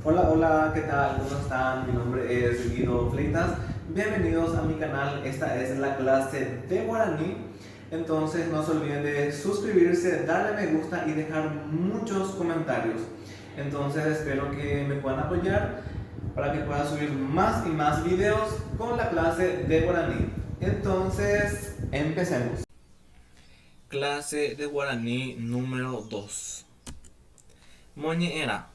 Hola, hola, ¿qué tal? ¿Cómo están? Mi nombre es Guido Fleitas. Bienvenidos a mi canal. Esta es la clase de guaraní. Entonces no se olviden de suscribirse, darle me gusta y dejar muchos comentarios. Entonces espero que me puedan apoyar para que pueda subir más y más videos con la clase de guaraní. Entonces, empecemos. Clase de guaraní número 2. Moñe'ẽrã.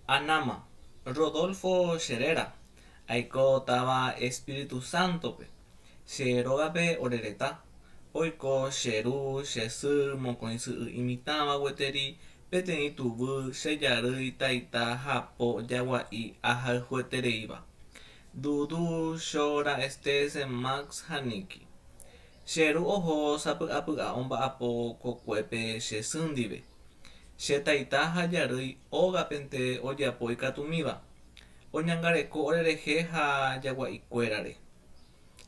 Anáma, Rodolfo che réra, aiko táva Espíritu Santo-pe, che rógape ore reta, oiko che ru, che sy, mokõi sy'y imitãva gueteri, peteĩ tuvy, che jarýi, taita ha po jagua'i ahayhuetereíva. Dudu, Chora, Estese, Max ha Nicky. Che ru oho sapy'apy'a omba'apo kokuépe che sy ndive. Che taita ha jarýi ógapente ojapo ikatumíva, oñangareko orerehe ha jagua'ikuérare.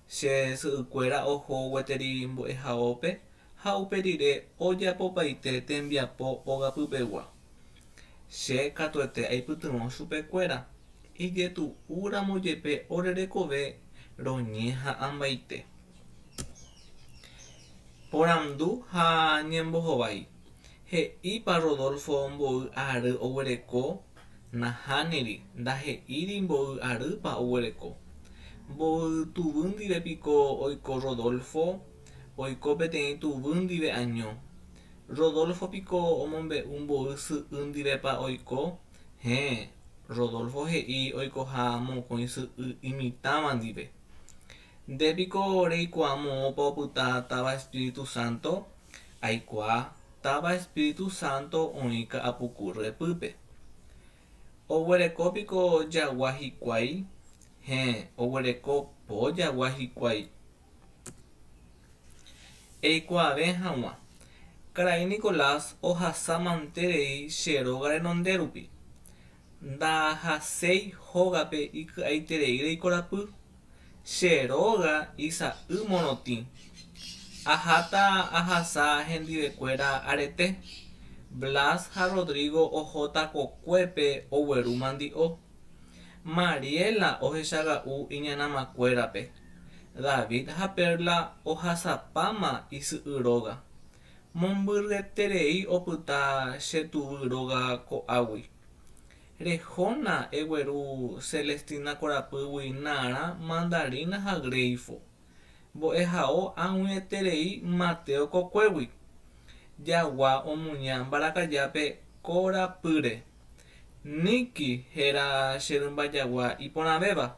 Che sy'ykuéra oho gueteri mbo'ehaópe ha upe rire ojapopaite tembiapo ogapypegua. Che katuete aipytyvõ chupekuéra, ijetu'úramo jepe ore rekove roñeha'ãmbaite. Porandu ha ñembohovái. He'ípa Rodolfo mboy ary oguereko? Nahániri, ndahe'íri mboy arýpa oguereko. Mboy tuvy ndive piko oiko Rodolfo? Oiko peteĩ tuvy ndive año. Rodolfo piko omombe'u mboy sy'y ndivepa oiko? Héẽ, Rodolfo he'i oikoha mokõi sy'y imitãva ndive. Nde piko reikuaa moõpa opyta táva Espíritu Santo? Aikuaa, táva Espíritu Santo oĩ Ka'apuku ryepýpe. Oguereko piko jagua hikuái? Héẽ, oguereko po jagua hikuái. Eikuaave hag̃ua, karai Nicolás ohasa manterei che róga renonde rupi. Ndahaséi hógape iky'aiterei reikorapy. Che róga isa'y morotĩ. Aháta ahasa hendivekuéra arete. Blas ha Rodrigo ohóta kokuépe ogueru mandi'o. Mariela ohechaga'u iñanamakuérape. David ha Perla ohasapáma isy'y róga. Mombyryeterei opyta che tuvy róga ko'águi. Rehóna egueru Celestina korapýgui narã, mandarina ha gréifo. Mbo'ehao ag̃uieterei Mateo kokuégui. Jagua omuña mbarakajápe korapýre. Nicky héra che rymbajagua iporãvéva.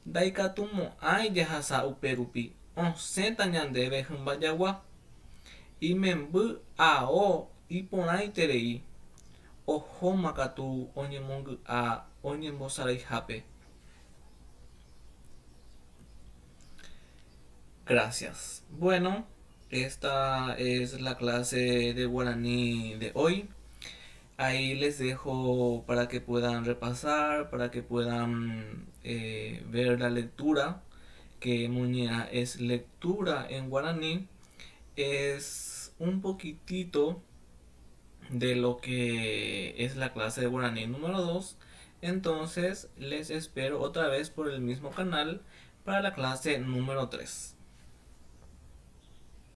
Ndaikatumo'ãi jahasa upérupi, osẽta ñandéve hymba jagua. Imemby ao iporãiterei, ohóma katu oñemongy'a oñembosaraihápe. Gracias. Bueno, esta es la clase de guaraní de hoy. Ahí les dejo para que puedan repasar, para que puedan eh, ver la lectura, que Muñea es lectura en guaraní. Es un poquitito de lo que es la clase de guaraní número 2. Entonces les espero otra vez por el mismo canal para la clase número 3.